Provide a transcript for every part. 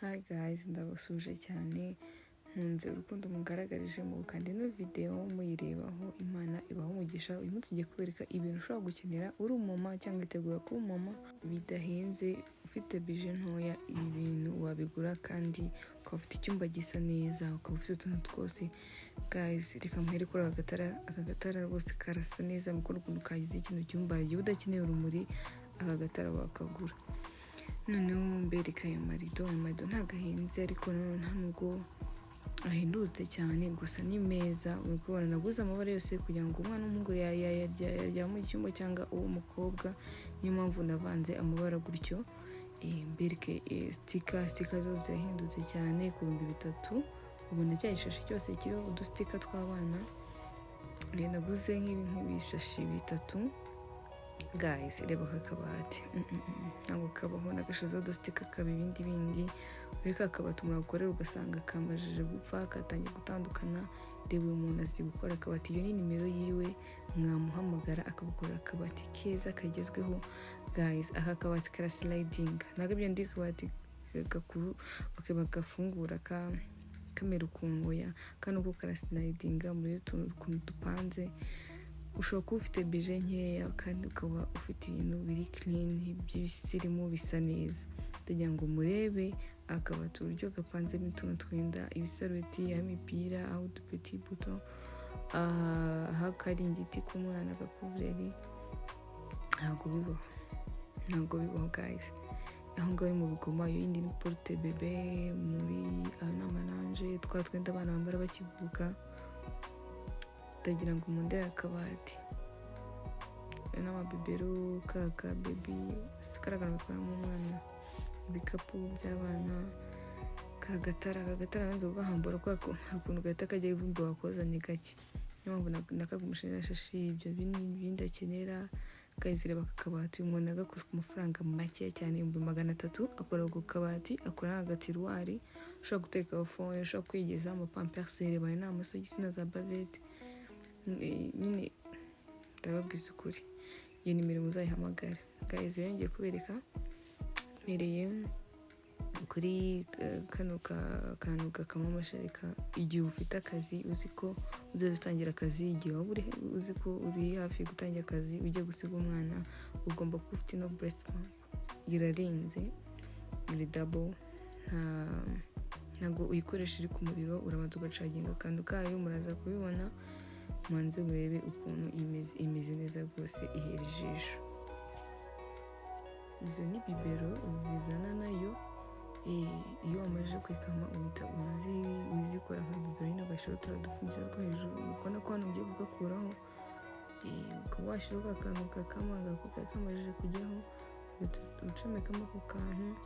Hi guys, ndabasuhuje cyane, nkunze urukundo mugaragarije mu gukanda ino video muyirebaho. Imana ibaha umugisha. Uyu munsi ngiye kubereka ibintu ushobora gukenera uri umumama cyangwa witegura kuba umumama bidahenze, ufite budget ntoya. Ibi bintu wabigura kandi ukaba ufite icyumba gisa neza, ukaba ufite utuntu twose. Guys, reka muhere kuri aka gatara. Aka gatara rwose karasa neza, mukora ukuntu kagize kino cyumba. Igihe udakeneye urumuri, aka gatara wakagura. Noneho mbereka ayo marido. Ayo marido ntabwo ahenze, ariko nanone nta nubwo ahendutse cyane, gusa ni meza. Uri kubona naguze amabara yose kugira ngo umwana w'umuhungu yaryama mu cyumba cyangwa uw'umukobwa, niyo mpamvu navanze amabara gutyo. Mbereke sticker. Sticker zo zirahendutse cyane, ku 3000 ubona cya gishashi cyose kiriho udusticker tw'abana. Naguze nk'ibi nk'ibishashi bitatu. Guys, reba aka kabati. Ntabwo kabaho nagashizeho udusticker kaba ibindi bindi. Muri ka kabati umuntu agukorera ugasanga kamajije gupfa, katangiye gutandukana. Reba, uyu muntu azi gukora akabati. Iyo ni nimero yiwe, mwamuhamagara akagukorera akabati keza kagezweho. Guys, aka kabati karaslidinga, ntabwo ibyo ndi kabati gakuru, okay, bagafungura ka kamera ukuntu. Oya, kano ko karaslidinga. Muri utuntu ukuntu dupanze, ushobora kuba ufite budget nkeya kandi ukaba ufite ibintu biri clean, by'ibisirimu, bisa neza. Ndagira ngo murebe akabati uburyo gapanzemo utuntu twenda, ibisarubeti, imipira, aho udupeti buto, aho akaringiti k'umwana, agakuvureri. Ntabwo bibaho, ntabwo bibaho guys. Aho ngaho ni mu bigoma. Iyo yindi ni porte-bébé. Muri ayo ni amalinge, twa twenda abana bambara bakivuka. Ndagira ngo mundebe akabati n'amabibero, kaka baby, kariya kantu batwaramo umwana, ibikapu by'abana, ka gatara. Aka gatara nanze kugahambura kubera ko hari ukuntu gahita kajyaho ivumbi, wakoza ni gake. Niyo mpamvu nakagumishije n'ishashi. Ibyo bindi akenera. Guys, reba aka kabati. Uyu muntu yagakoze ku mafaranga make cyane, 300,000. Akora ako kabati, akora n'agatiroir ushobora guterekaho phone, ushobora kwigezaho amapampers. Reba, ayo ni amasogisi na za bavette. Nyine ndababwiza ukuri, iyo nimero muzayihamagara. Guys, rero ngiye kubereka mpereye kuri kano kantu gakama amashereka. Igihe ufite akazi, uzi ko uzaza utangira akazi, igihe waba uzi ko uri hafi gutangira akazi, ugiye gusiga umwana, ugomba kuba ufite ino breast pump. Irarenze, iri double, ntabwo uyikoresha iri ku muriro, urabanza ugacaginga akantu kayo. Muraza kubibona, mubanze murebe ukuntu imeze. Imeze neza rwose, ihera ijisho. Izo ni biberon zizana nayo. Iyo wamaze kwikama uhita uzikora nka biberon nyine, ugashyiraho turiya dupfundikizo two hejuru. Ubona ko hano ugiye kugakuraho, ukaba washyiraho ka kantu kakama kamajije kujyaho, ugahita ucomekamo ako kantu.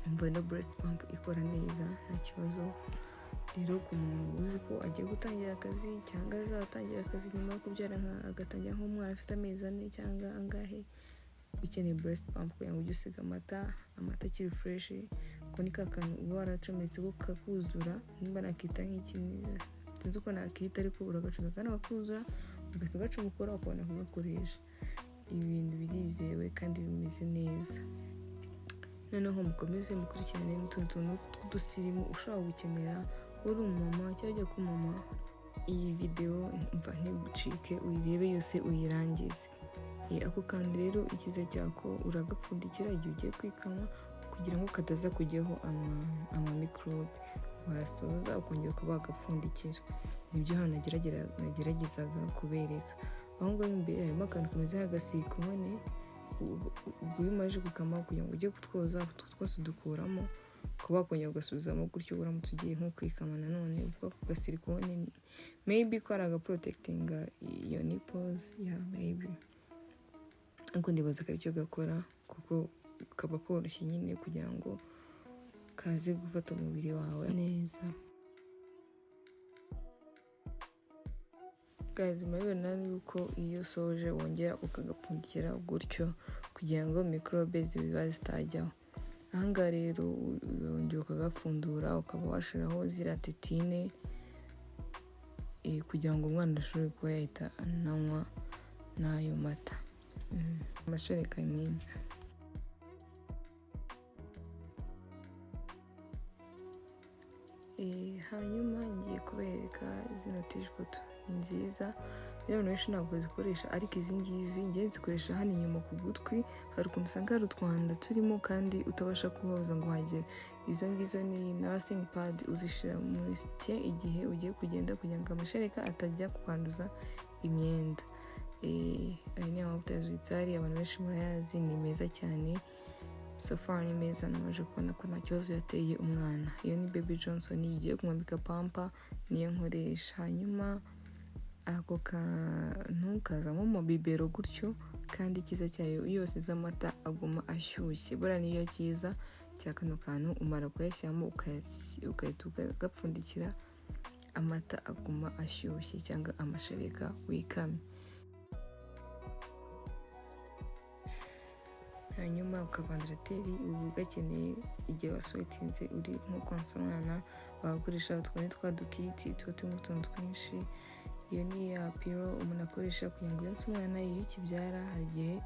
Umva, no breast pump ikora neza, nta kibazo. Rero ku muntu uzi ko agiye gutangira akazi cyangwa azatangira akazi nyuma yo kubyara, agatangira nk'umwana afite amezi 4 cyangwa angahe, ukeneye breast pump kugira ngo ujye usiga amata, amata akiri fresh. Ko ni ka kantu uba waracometse ko kakuzura, nimba nakita nk'iki, sinzi uko nakita, ariko uragacomeka hano kakuzura, ugahita ugacomokora, ukabona kugakoresha. Ibi bintu birizewe kandi bimeze neza. Noneho mukomeze mukurikirane n'utundi tuntu tw'udusirimu ushobora gukenera uri umumama cyangwa ugiye kuba umumama. Iyi videwo mva ntigucike, uyirebe yose uyirangize. Ako kantu rero, icyiza cyako uragapfundikira igihe ugiye kwikama kugira ngo kataza kujyaho amamikorobe, wasoza ukongera ukaba wagapfundikira. Nibyo hano nageragezaga kubereka. Aho ngaho imbere harimo akantu kameze nk'agasilikone. Ubwo iyo umaze gukama, kugira ngo ujye kutwoza, utwo twose udukuramo, ukaba wakongera ugasubizamo gutyo uramutse ugiye nko kwikama nanone. Ubwo ako gasilicone maybe ko ari agaprotectinga iyo nipples, yeah, maybe, ariko ndibaza ko aricyo gakora, kuko kaba koroshye nyine kugira ngo kaze gufata umubiri wawe neza. Guys, murabibona yuko iyo usoje wongera ukagapfundikira gutyo kugira ngo mikorobe ziba zitajyaho. Ahangaha rero urongera ukagapfundura, ukaba washiraho ziriya tétine kugira ngo umwana ashobore kuba yahita ananywa n'ayo mata, amashereka mini. Hanyuma ngiye kubereka zino tishikoto, ni nziza rero, abantu benshi ntabwo bazikoresha, ariko izi ngizi ngiye nzikoresha hano inyuma ku gutwi. Hari ukuntu usanga hari utwanda turimo kandi utabasha kuhoza ngo uhagere. Izo ngizo ni nursing pad, uzishyira mu soutien igihe ugiye kugenda kugira ngo amashereka atajya kwanduza imyenda. Aya ni amavuta ya Zwitsal, abantu benshi murayazi, ni meza cyane. So far ni meza, namaze kubona ko nta kibazo yateye umwana. Iyo ni Baby Johnson, igiye kumwambika pampa niyo nkoresha. Hanyuma ako kantu kazamo mu bibero gutyo, kandi icyiza cyayo, iyo wasize amata aguma ashyushye. Buriya niyo cyiza cya kano kantu, umara kuyashyiramo ugahita ugapfundikira, amata aguma ashyushye cyangwa amashereka wikamye. Hanyuma akavandarateri uba ugakeneye igihe wasweatinze uri nko konsa umwana, wakoresha utwo ni twa dukiti tuba turimo utuntu twinshi. Iyo ni ya pillow umuntu akoresha kugira ngo yonse umwana iyo ukibyara. Hari igihe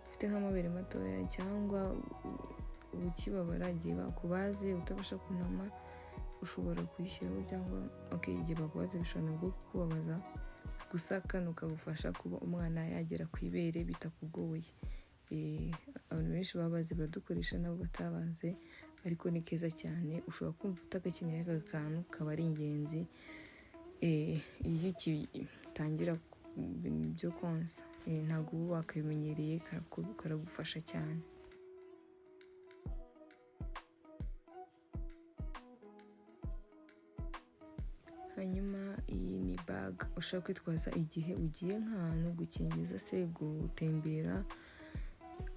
ufite nk'amabere matoya cyangwa ukibabara, igihe bakubaze utabasha kunama, ushobora kuyishyiraho cyangwa okay, igihe bakubaze bishobora nabwo kukubabaza, gusa kano kagufasha kuba umwana yagera ku ibere bitakugoye. Abantu benshi baba bazi baradukoresha nabo batabaze, ariko ni keza cyane. Ushobora kumva utagakeneye, aka kantu kaba ari ingenzi iyo ugitangira ibintu byo konsa, ntabwo uba wakabimenyereye, karagufasha cyane. Hanyuma iyi ni bag ushobora kwitwaza igihe ugiye nk'ahantu gukingiza se, gutembera,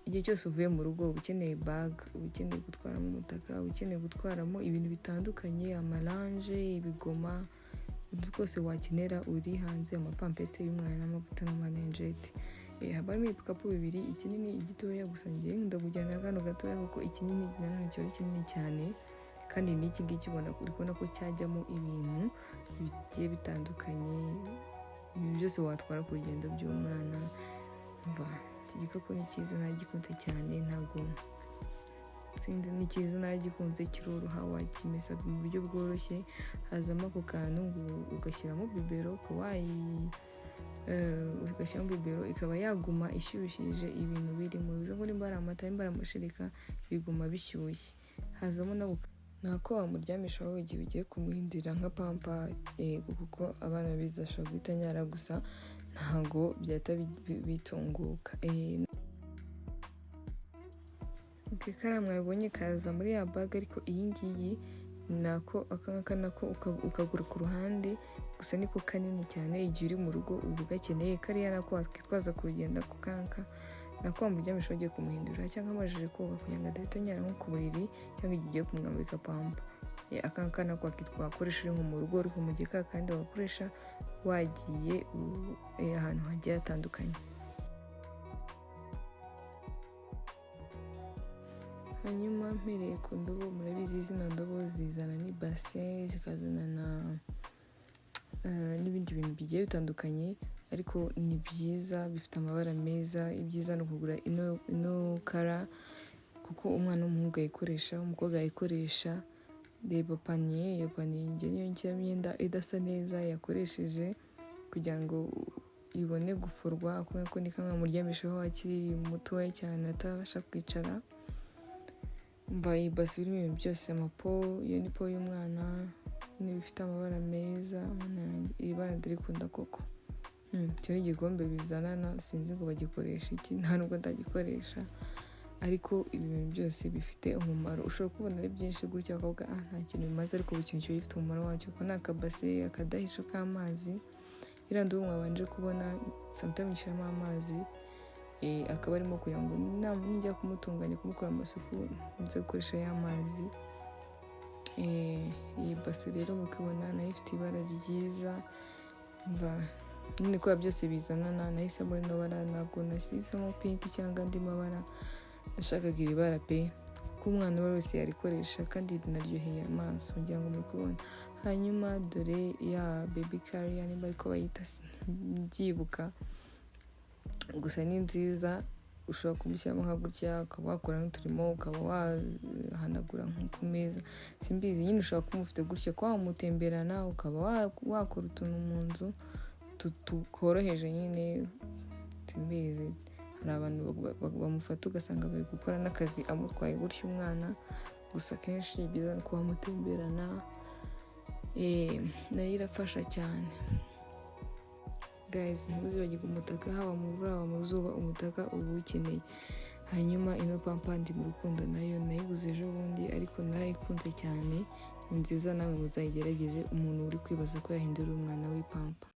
igihe cyose uvuye mu rugo uba ukeneye bag, uba ukeneye gutwaramo umutaka, uba ukeneye gutwaramo ibintu bitandukanye, amaranje, ibigoma, utu twose wakenera uri hanze, amapampesi y'umwana n'amavuta n'amarenjete. Haba harimo ibikapu bibiri, ikinini, igitoya. Gusa ngiye nkunda kujyana kano gatoya kuko ikinini nanone kiba ari kinini cyane, kandi n'iki ngiki ubona uri kubona ko cyajyamo ibintu bigiye bitandukanye, ibintu byose watwara ku rugendo by'umwana. Umva, iki gikapu ni cyiza, nagikunze cyane, ntabwo sinzi, ni cyiza, nagikunze, kiroroha, wakimesa mu buryo bworoshye. Hazamo ako kantu ugashyiramo bibero, ukaba ugashyiramo bibero ikaba yaguma ishyushyije ibintu birimo, bivuze ngo nimba ari amata, nimba ari amashereka, biguma bishyushye. Hazamo nako wamuryamishaho igihe ugiye kumuhindurira nka pampa, yego, kuko abana biza ashobora guhita anyara, gusa ntabwo byahita bitunguka. Kariya mwabonye kaza muri ya bag, ariko iyi ngiyi nako aka ngaka nako ukagura ku ruhande, gusa niko kanini cyane. Igihe uri mu rugo uba ugakeneye, kariya nako wakitwaza ku rugendo, ako ngaka nako wamuryamisha ugiye kumuhindura cyangwa amajije koga kugira ngo adahita anyara nko ku buriri, cyangwa igihe ugiye kumwambika pampa. Aka ngaka nako wakoresha uri nko mu rugo, uri mu gihe kandi wakoresha wagiye ahantu hagiye hatandukanye. Hanyuma mpereye ku ndobo, murabizi zino ndobo zizana n'ibase, zikazana n'ibindi bintu bigiye bitandukanye, ariko ni byiza, bifite amabara meza. Ibyiza ni ukugura ino kara kuko umwana w'umuhungu ayikoresha, umukobwa ayikoresha. Reba panier, iyo panier njye niyo nshyiramo imyenda idasa neza yakoresheje kugira ngo ibone gufurwa, kubera ko ni kamwe muryamishaho akiri mutoya cyane atabasha kwicara. Umva, iyi base irimo ibintu byose, amapo, iyo ni po y'umwana, nyine bifite amabara meza, iri bara ndarikunda koko. Icyo ni igikombe bizanana, sinzi ngo bagikoresha iki, nta nubwo ndagikoresha, ariko ibi bintu byose bifite umumaro. Ushobora kubona ari byinshi gutya bakavuga ah nta kintu bimaze, ariko buri kintu kiba gifite umumaro wacyo. Ko ni akabase, akadahisho k'amazi, iriya ndobo mwabanje kubona sometimes nshyiramo amazi, akaba arimo kugira ngo nijya kumutunganya, kumukora amasuku, nze gukoresha ya mazi. Iyi base rero mukibona nayo ifite ibara ryiza, mva nyine kubera byose bizanana nahisemo rino bara, ntabwo nahisemo pink cyangwa andi mabara, nashakaga iri bara pe, kuko umwana uwo ari wese yarikoresha kandi rinaryoheye amaso, ngira ngo muri kubona. Hanyuma dore ya baby carrier, nimba ariko bayita mbyibuka, gusa ni nziza. Ushobora kumushyiramo nka gutya, ukaba wakora n'uturimo, ukaba wahanagura nko ku meza, simbizi nyine. Ushobora kuba umufite gutya, kuba wamutemberana, ukaba wakora utuntu mu nzu tukoroheje nyine, simbizi. Hari abantu bamufata ugasanga bari gukora n'akazi amutwaye gutya umwana. Gusa akenshi byiza ni kuba wamutemberana, nayo irafasha cyane. Guys, ntimuzibagirwe umutaka, haba mu mvura, haba mu zuba, umutaka uba uwukeneye. Hanyuma ino pamper Ndi mu Rukundo nayo nayiguze ejo bundi, ariko narayikunze cyane, ni nziza, nawe muzayigerageze, umuntu uri kwibaza ko yahindura umwana we pamper.